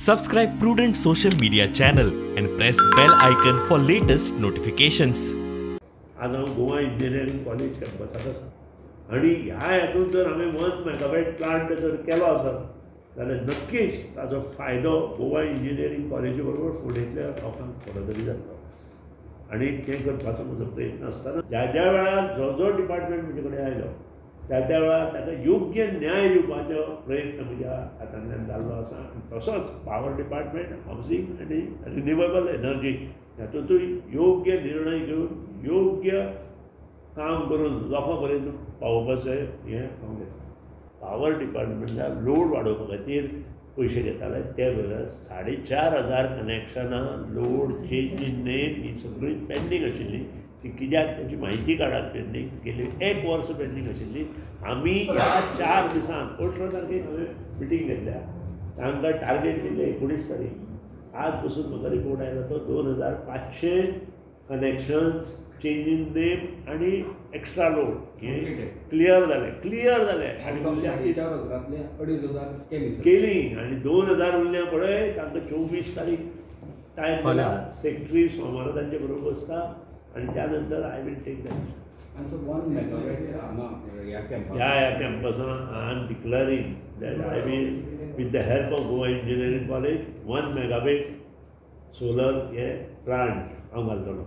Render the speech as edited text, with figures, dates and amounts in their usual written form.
Subscribe Prudent social media channel and press bell icon for latest notifications. आज हांव Goa engineering college कॅम्पसाक आसा आनी ह्या हेतून जर हांवें 1 मेगावॅट प्लांट जर केलो आसत जाल्यार नक्कीच ताजो फायदो गोवा इंजिनियरींग कॉलेजी बरोबर फुडेंतल्या लोकांक थोडो तरी जातलो आनी तें करपाचो म्हजो प्रयत्न आसतना ज्या ज्या वेळार जो जो डिपार्टमेंट म्हजे कडेन आयलो त्या त्या वेळार ताका योग्य न्याय दिवपाचो प्रयत्न म्हज्या हातांतल्यान जाल्लो आसा. आनी तसोच पावर डिपार्टमेंट, हावजींग आनी रिन्युएबल एनर्जी हातूंतूय योग्य निर्णय घेवन योग्य काम करून लोकां पर्यंत पावोवपाचें हें हांव घेतां. पावर डिपार्टमेंटाक लोड वाडोवपा खातीर पयशे घेताले ते बगर 4,500 कनेक्शनां लोड चेंज इन नेम ही सगळीं पेंडींग आशिल्ली. ती कित्याक ताची म्हायती काडात. पेंडींग गेली 1 वर्स पेंडींग आशिल्ली. आमी ह्या 4 दिसांक 18 तारखेक हांवें मिटींग घेतल्या, तांकां टार्गेट दिल्लें 19 तारीख. आज पसून म्हाका रिपोर्ट आयला तो 2,500 कनेक्शन्स चेंज इन नेम आनी एक्स्ट्रा लोड हे क्लियर जालें, क्लियर जालें. आनी 2,500 केली आनी 2,000 उरल्या पळय तांकां 24 तारीख टायम दिला. सेक्रेटरी सोमारा तांचे बरोबर बसता आनी त्या नंतर I will take that. ह्या कॅम्पसान I am declaring that I will with the help of Goa engineering college 1 megawatt solar हे प्लांट हांव घालतलो.